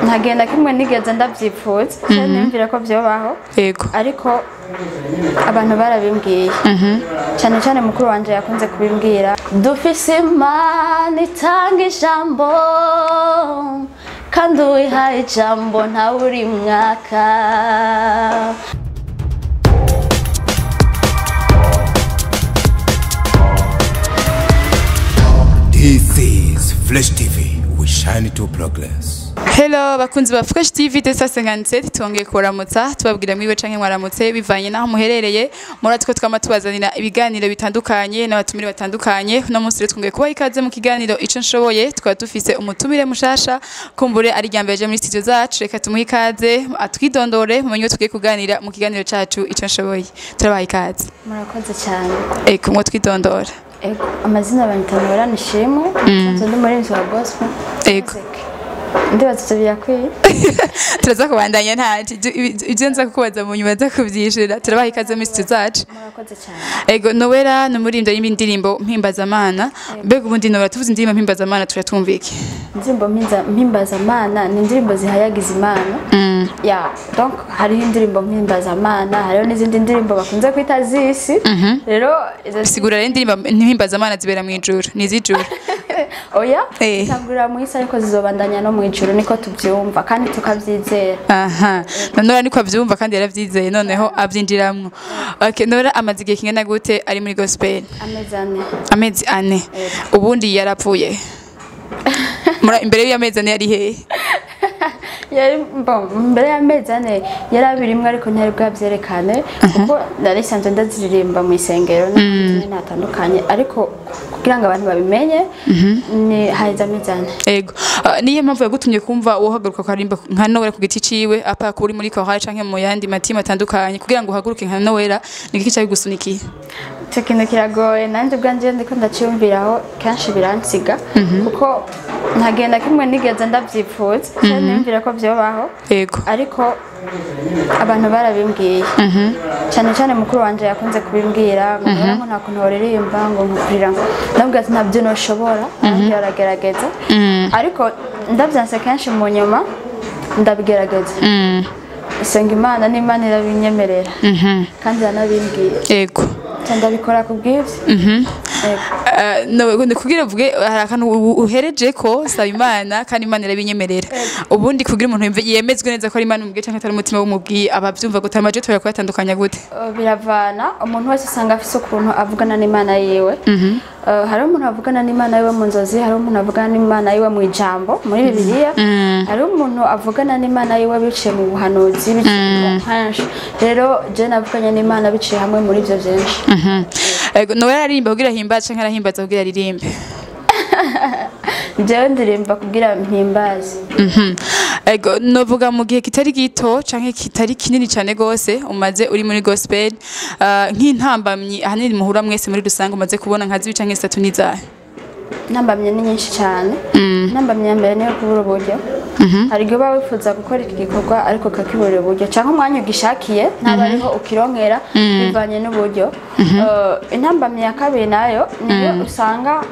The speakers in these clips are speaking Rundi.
Ntagenda kimwe nigeze ndavyipfuza cyane ko byobaho. Yego. Ariko abantu barabimbwiye. Cyane cyane mukuru wanje yakunze kubimbwira. Dufise Imana itanga ijambo kandi uwihaye ijambo ntaburi mwaka. This is Flash TV. We shine to progress. Hello bakunzi ba Fresh TV desa 57 twongeye kuramutsa tubabwira mwiwe canke mwaramutse bivanye naho muherereye. Muratwo twama tubazanira ibiganiro bitandukanye n'abatumire batandukanye. No munsi rero twongeye kubaha ikaze mu kiganiro ico nshoboye. Tukaba dufise umutumire mushasha kumbure ari ryambeje muri studio zacu. Reka tumuhe ikaze atwidondore mumenye tugiye kuganira mu kiganiro cacu ico nshoboye. Turabaha ikaze. Murakoze cyane. Eko mwo twidondora. Ego, amazina banyita Nora Nishimwe, ndi muri wa gospel. Ego. Ndibaza ivyo birakwiye. Turaza kubandanya nta ibyo nza kukubaza mu nyuma nza kuvyishura. Turabaha ikaze muri studio zacu. Murakoze cyane. Ego, Noella ni umuririmbyi w'indirimbo mpimbazamana. Mbega ubundi Noella tuvuze indirimbo mpimbazamana turatumva iki? Indirimbo mpimbazamana ni indirimbo zihayagiza Imana. Ya, donc hariho indirimbo mpimbazamana, hariho n'izindi ndirimbo bakunze kwita zisi. Rero sigura rero indirimbo mpimbazamana zibera mu ijuru, ni iz'ijuru. Oya, tangurira mu isi ariko zizobandanya no mu ijuru, niko tubyumva kandi tukavyizera. Aha. Noella niko avyumva kandi yaravyizeye noneho avyinjiramwo. Okay, Noella amaze igihe kingana gute ari muri gospel? Amezi ane. Amezi ane. Ubundi yarapfuye. Mura imbere y'amezi ane yari hehe? Yari mbere y'amezi ane yarabirimwe ariko ntiyari bwavyerekane kuko nari sanzwe ndaziririmba mu isengero n'ahandi natandukanye, ariko kugira ngo abantu babimenye ni haheze amezi ane. Ego. Niyo mpamvu yagutumye kumva wohaguruka ukarimba nka Noella ku giti ciwe apa kuri muri chorale canke mu yandi matimu atandukanye kugira ngo uhaguruke nka Noella, ni iki cyabigusunikiye? Ico kintu kiragoye nanje ubwanje ndiko ndaciyumviraho kenshi biransiga kuko ntagenda kimwe nigeze ndavyipfuza cyane nimvira ko byobaho. Yego. Ariko abantu barabimbwiye. Cyane cyane mukuru wanje yakunze kubimbwira ngo nta kuntu waririmba ngo nkukurira, ndabwira ati ntabyo noshobora, aragerageza. Ariko ndavyanse kenshi mu nyuma ndabigerageza. Senga Imana n'Imana irabinyemerera. Kandi yaranabimbwiye. Yego. Ndabikora kubw'ivyo. No kugira uvuge hari akantu uhereje ko saba Imana kandi Imana irabinyemerera. Ubundi kugira umuntu yemezwe neza ko ari Imana umubwiye canke atari umutima w'umubwiye abavyumva gute amaje tubera kuyatandukanya gute? Biravana, umuntu wese usanga afise ukuntu avugana n'Imana yiwe. Hari umuntu avugana n'Imana yiwe mu nzozi, hari umuntu avugana n'Imana yiwe mu ijambo muri Bibiliya, hari umuntu avugana n'Imana yiwe biciye mu buhanuzi biciye mu henshi. Rero je navuganye n'Imana biciye hamwe muri ivyo vyinshi. Ego, Noella aririmba kugira himbaze canke arahimbaza kugira aririmbe? Jewe ndirimba kugira mpimbaze. Ego, novuga mu gihe kitari gito canke kitari kinini cane gose umaze uri muri gospel, nk'intambamyi ahanini muhura mwese muri rusange umaze kubona nka zibi canke zitatu n'izahe? Intambamyi ni nyinshi cyane. Intambamyi ya mbere niyo kubura uburyo. Hari igihe uba wifuza gukora iki gikorwa ariko kakibura uburyo canke umwanya ugishakiye ntaba ariho ukironkera bivanye n'uburyo. Intambamyi ya kabiri nayo niyo usanga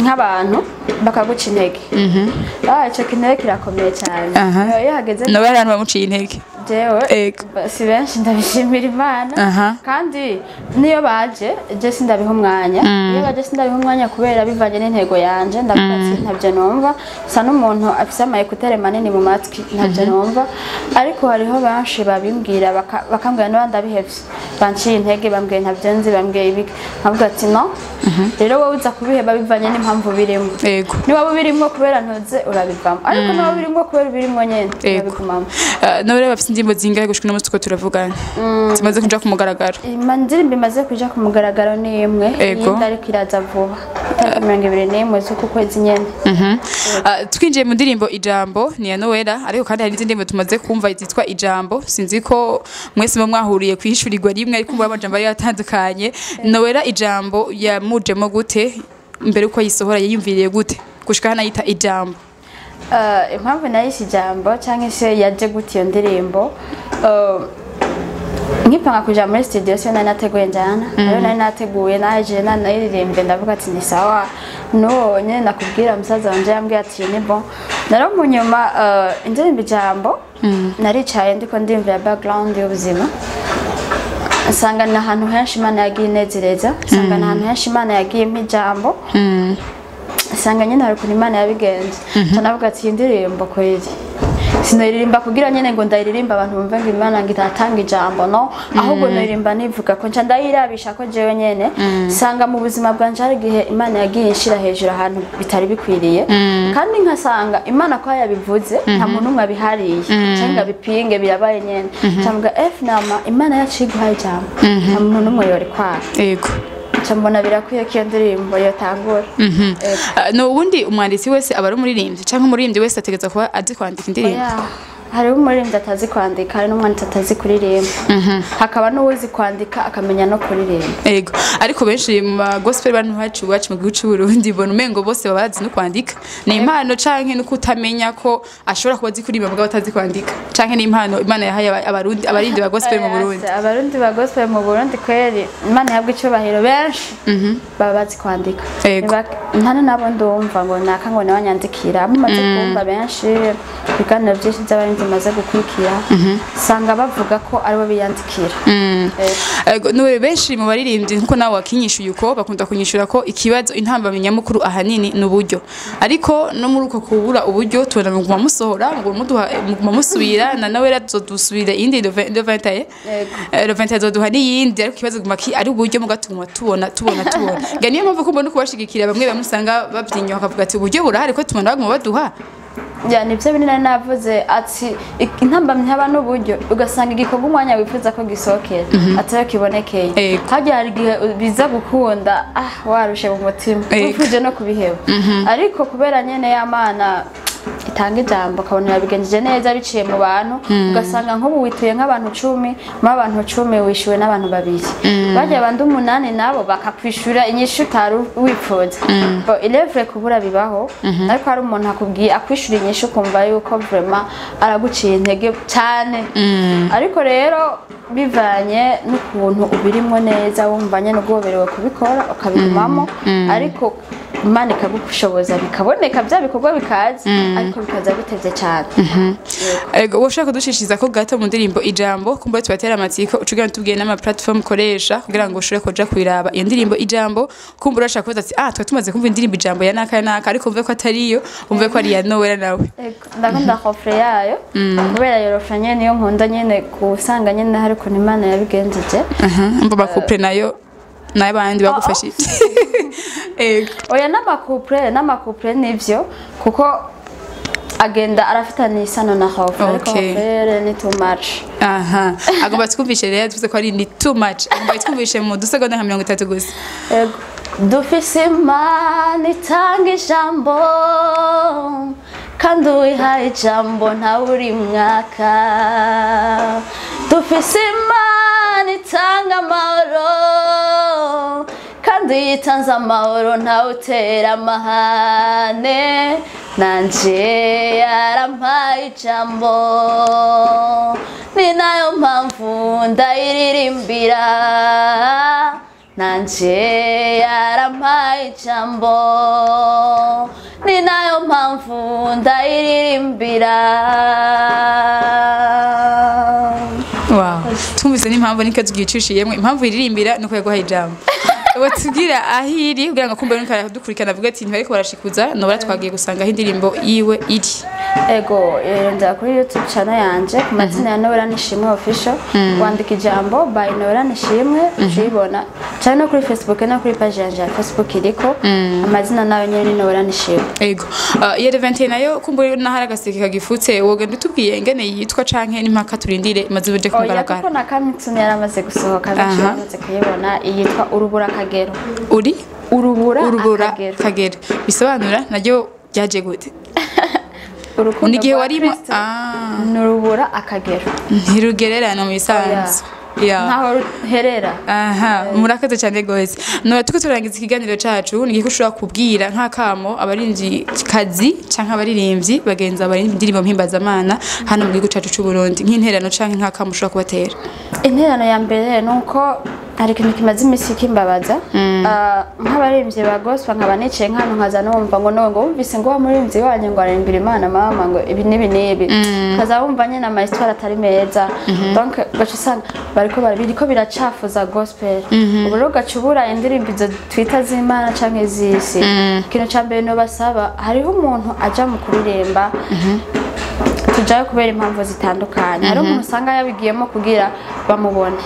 nk'abantu bakaguca intege. Ico kintu kirakomeye cyane. Iyo hageze nawe abantu bamuciye intege. Jewe si benshi ndabishimira Imana. Kandi niyo baje je sindabiha umwanya. Niyo baje sindabiha umwanya kubera bivanye n'intego yanje, ndavuga ati ntabyo numva, sa n'umuntu afise ama écouteur manini mu matwi ntabyo numva. Ariko hariho benshi babimbwira bakambwira no ndabihevye, banciye intege bambwiye ntabyo nzi, bambwiye ibi, nkavuga ati no. Rero wowe uza kubiheba bivanye n'impamvu birimo. Niba birimo kubera ntuze urabivamo, ariko niba birimo kubera birimo nyene urabigumamo. Noella bafise indirimbo zingahe gushika no tuko turavugana zimaze kuja ku mugaragaro? Indirimbo imaze kuja ku mugaragaro ni imwe, iyindi ariko iraza vuba tariki 21 z'uku kwezi nyene. Twinjiye mu ndirimbo Ijambo ni ya Noella, ariko kandi hari izindi ndirimbo tumaze kumva zitwa Ijambo. Sinzi ko mwese mwe mwahuriye kwishurirwa rimwe ariko kumva amajambo ari atandukanye. Noella Ijambo yamujemo gute mbere uko yisohora yiyumviriye gute gushika hana yita Ijambo? Impamvu nayise Ijambo canke se yaje gute iyo ndirimbo, nkipanga kuja muri studio siyo nari nateguye njana, rero nari nateguye naje nanayiririmbye ndavuga ati ni sawa, no nyene nakubwira musaza wanje yambwiye ati ni bon. Naro mu nyuma indirimbo Ijambo naricaye ndiko ndiyumvira background y'ubuzima, nsanga ni ahantu henshi Imana yagiye inezereza, nsanga ni ahantu henshi Imana yagiye impa ijambo, nsanga nyine hari ukuntu Imana yabigenza. Nca navuga ati iyi ndirimbo kweri sinayiririmba kugira nyene ngo ndayiririmba abantu bumve ngo Imana ngo itatanga ijambo, no, ahubwo nayiririmba nivuga ko nca ndayirabisha ko jewe nyene nsanga mu buzima bwanje hari igihe Imana yagiye inshira hejuru ahantu bitari bikwiriye, kandi nkasanga Imana ko yabivuze nta muntu umwe abihariye canke ngo abipinge, birabaye nyene. Nca mvuga nama Imana yacu iguhaye ijambo nta muntu n'umwe yorikwara. Yego. Nca mbona birakwiye ko iyo ndirimbo yotangura. No ubundi umwanditsi wese aba ari umuririmbyi canke umuririmbyi wese ategerezwa kuba azi kwandika indirimbo? Oya, hariho umuririmbyi atazi kwandika, hari n'umwanditsi atazi kuririmba, hakaba n'uwuzi kwandika akamenya no kuririmba. Ego, ariko benshi mu ba gospel bantu hacu iwacu mu gihugu c'u Burundi bona umengo bose baba bazi no kwandika. Ni impano canke no kutamenya ko ashobora kuba azi kuririmba mugabo atazi kwandika, canke ni impano Imana yahaye abarundi abarindi ba gospel mu Burundi? Abarundi ba gospel mu Burundi kweri Imana ihabwa icubahiro, benshi baba bazi kwandika. Ego. Nta nabo ndumva ngo naka ngo nawe anyandikira, abo maze kumva benshi ibiganiro byinshi by'abarundi maze gukurikira usanga bavuga ko aribo biyandikira. Ego, nuwe benshi mu baririmbyi nkuko nawe wakinyishuye uko bakunda kunyishura ko ikibazo intambamyi nyamukuru ahanini ni uburyo, ariko no muri uko kubura uburyo tubona muguma musohora, muguma muduha, muguma musubira na nawe razodusubira iyindi le 21. Yego. Le 21 azoduha n'iyindi, ariko ikibazo guma ki ari uburyo mugatuma tubona tubona tubona. Nga niyo mpamvu ko mbona kubashigikira bamwe bamwe usanga bavyinyoka bakavuga ati uburyo burahari ko tubona baguma baduha. Ya, nivyo binini nari navuze ati intambamyi haba n'uburyo, ugasanga igikorwa umwanya wifuza ko gisohokera atari kibonekeye. Ego. Harya hari igihe biza gukunda warushe mu mutima Ego. wifuje no kubiheba, ariko kubera nyene y'Amana itanga ijambo ukabona yabigenjeje neza biciye mu bantu, ugasanga nk'ubu wituye nk'abantu 10, muri abantu 10 wishyuwe n'abantu 2, barya abandi 8 nabo bakakwishura inyishu utari wifuza. Bo ilevre kubura bibaho, ariko hari umuntu akubwiye akwishura inyishu ukumva yuko vraiment araguciye intege cyane. Ariko rero bivanye n'ukuntu ubirimwo neza, wumva nyene ugoberewe kubikora ukabigumamo, ariko Imana ikagushoboza bikaboneka bya bikorwa bikaza, ariko bikaza bitevye cyane. Ego, woshaka kudushishiriza ko gato mu ndirimbo Ijambo, kumba tubatera amatsiko ucugira tubwiye n'ama platform koresha kugira ngo ushobore kuja kuyiraba iyo ndirimbo Ijambo, kumba urashaka kubaza ati twa tumaze kumva indirimbo Ijambo ya naka ya naka, ariko umve ko atariyo, umve ko ari ya Noella nawe. Ego, ndakunda refrain yayo kubera iyo refrain nyene niyo nkunda nyene kusanga nyene hari ukuntu Imana yabigenjeje. Mba bakouple nayo n'abandi bagufashije. Ego. Oya, n'amakouple nivyo, kuko agenda arafitanye isano na refrain, ariko Okay. refrain ni too much. Aha, agomba twumvishe rero tuvuze ko ari ni too much, agomba twumvishe mu dusegonda nka 30 gusa. Ego. Dufise Imana itanga ijambo, kandi uwihaye ijambo ntabura imwaka. Dufise Imana itanga amahoro, kandi iyo itanze amahoro ntawutera amahane. Nanje yarampaye ijambo, ni nayo mpamvu ndayiririmbira. Nanje yarampaye ijambo, ni nayo mpamvu ndayiririmbira. Wow, tumvise n'impamvu nikazi gicishiyemwe impamvu iririmbira nuko yaguhaye ijambo. Watubwira aho iri kugira ngo kumbe nuko dukurikirana avuga ati ntibariko barashikuza nobora twagiye gusanga aho indirimbo yiwe iri. Ego, ndera kuri YouTube channel yanje ku mazina ya Noella Nishimwe Official, wandika Ijambo by Noella Nishimwe ucibona, cyane no kuri Facebook no kuri page yanje ya Facebook iriko amazina nayo nyene ni Noella Nishimwe. Ego, iyo 21 nayo kumbe nahari agaseke kagifutse, wogenda utubwiye ingene yitwa canke n'impaka turindire imaze uje Oya, kumugaragara? kuko na Kamixon yaramaze gusohoka, benshi Aha. bamaze kuyibona, iyitwa Urubura Kagero. Uri Urubura, Urubura Akagero. Kagero bisobanura naryo ryaje gute? Urukundo Igihe rwa warimo Kristo ni urubura akagero, ntirugererana mu bisanzwe. Yeah. ntaho ruherera. Aha, murakoze cyane gose. None tuko turangiza ikiganiro cacu, ni ko ushobora kubwira nk'akamo abarinzi kazi canke abaririmbyi bagenza abarinzi indirimbo mpimbazamana hano mu gihugu cacu c'u Burundi, nk'interano canke nk'akamo ushobora kubatera? Interano ya mbere ni uko hari ikintu kimaze iminsi kimbabaza. Nk'abaririmbyi ba gospel nkaba nicaye nk'ahantu nkaza numva ngo no ngo wumvise ngo wa muririmbyi wanyu ngo aririmbira Imana mama ngo ibi n'ibi n'ibi, kaza wumva nyine ama histoire atari meza. Donc gaca usanga bariko biriko biracafuza gospel. Ubu rero ugaca ubura indirimbo izo twita z'Imana canke z'isi. Ikintu ca mbere nobasaba, hariho umuntu aja mu kuririmba, tujayo kubera impamvu zitandukanye. Hari umuntu usanga yabigiyemo kugira bamubone,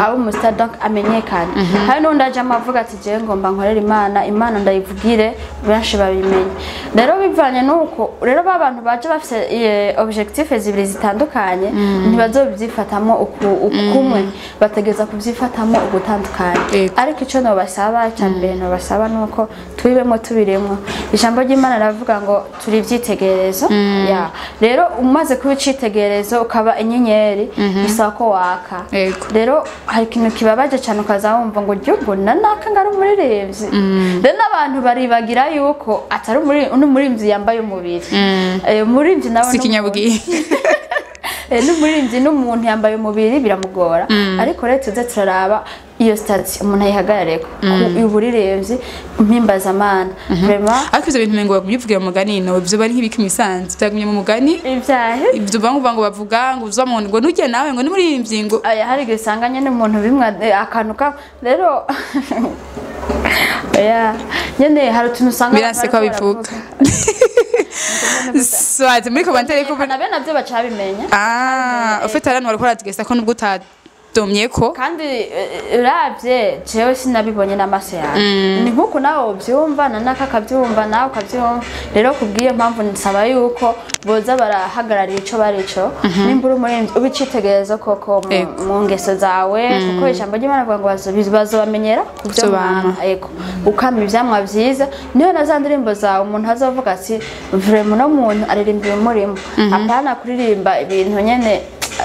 abe umustar, donc amenyekane. Hari n'undi ajamo avuga ati jewe ngomba nkorere Imana, Imana ndayivugire benshi babimenye. Rero bivanye n'uko rero ba bantu baje bafise objectif zibiri zitandukanye, ntibazobyifatamo ukumwe, bategeza kubyifatamo ugutandukanye. Ariko ico nobasaba cya mbere nobasaba nuko tubibemo tubiremo. Ijambo ry'Imana riravuga ngo turi ivyitegererezo ya. Rero umaze kuba icitegererezo ukaba inyenyeri, bisaba ko waka. Rero hari ikintu kibabaje cyane, ukaza wumva ngo gihugu na naka ngo ari umuririmbyi. Rero n'abantu baribagira yuko atari n'umuririmbyi yambaye umubiri. Umuririmbyi nawe Si ni umuntu. Kinyabwiye. N'umuririmbyi n'umuntu yambaye umubiri, biramugora. Ariko rero tuze turaraba iyo statut umuntu ayihagarareko ku uburirimbyi mpimbazamana vraiment. Ariko ivyo bintu ngo babivugira mu mugani, no ivyo bari nk'ibiki misanzu byagumye mu mugani. Ibyahe? Ibyo bangu ngo bavuga ngo uza mu ngo nujye nawe ngo n'umuririmbyi ngo Aya, hari igihe usanga nyine umuntu bimwe akantu ka rero oya nyine hari utuntu usanga Biranse ko bariko abivuga. baravuga. Swati muri commentaire ko Na bene nabyo baca babimenya. Ah, ufite abantu bariko baratugesa ko nubwo utadomye ko Kandi uravye jewe sinabibonye n'amaso yanjye, ni nk'uku nawe ubyumva na naka akabyumva nawe ukabyumva. Rero kubw'iyo mpamvu nsaba yuko boza barahagararira ico barico. Nimba uri umuririmbyi uba icitegererezo koko mu ngeso zawe, kuko ijambo ry'Imana rivuga ngo bazobamenyera ku byo Byo bama. mwama. Ego, ukama ivyamwa vyiza, niyo na za ndirimbo zawe umuntu azovuga ati vraiment uno muntu aririmba ibimurimo, apana kuririmba ibintu nyene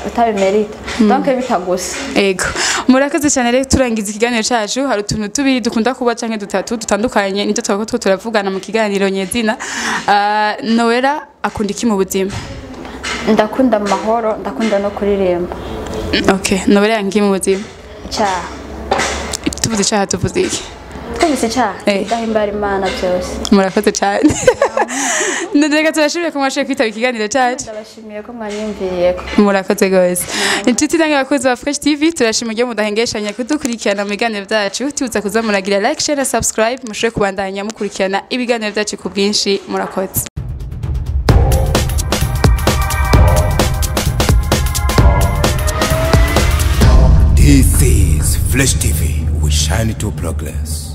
utabimerita, donc bitagusa. Ego, murakoze cyane. Rero turangiza ikiganiro cacu, hari utuntu tubiri dukunda kuba canke dutatu dutandukanye nibyo twaba two turavugana mu kiganiro nyezina. Noella akunda iki mu buzima? Ndakunda amahoro, ndakunda no kuririmba. Okay, Noella yanga iki mu buzima? Icyaha. Tuvuze icaha tuvuze iki? Twumvise icyaha, kudahimbara Imana byose. Murakoze cyane. Reka turashimire ko mwashoboye kwitaba ikiganiro cacu. Ndabashimiye ko mwanyumviriyeko. Murakoze gose. Inshuti namwe abakozi ba Fresh TV, turashima uburyo mudahengeshanya kudukurikirana mu biganiro byacu. Tubutsa kuza muragira like, share na subscribe, mushobore kubandanya mukurikirana ibiganiro byacu ku bwinshi. Murakoze. This is Flash TV. We shine to progress.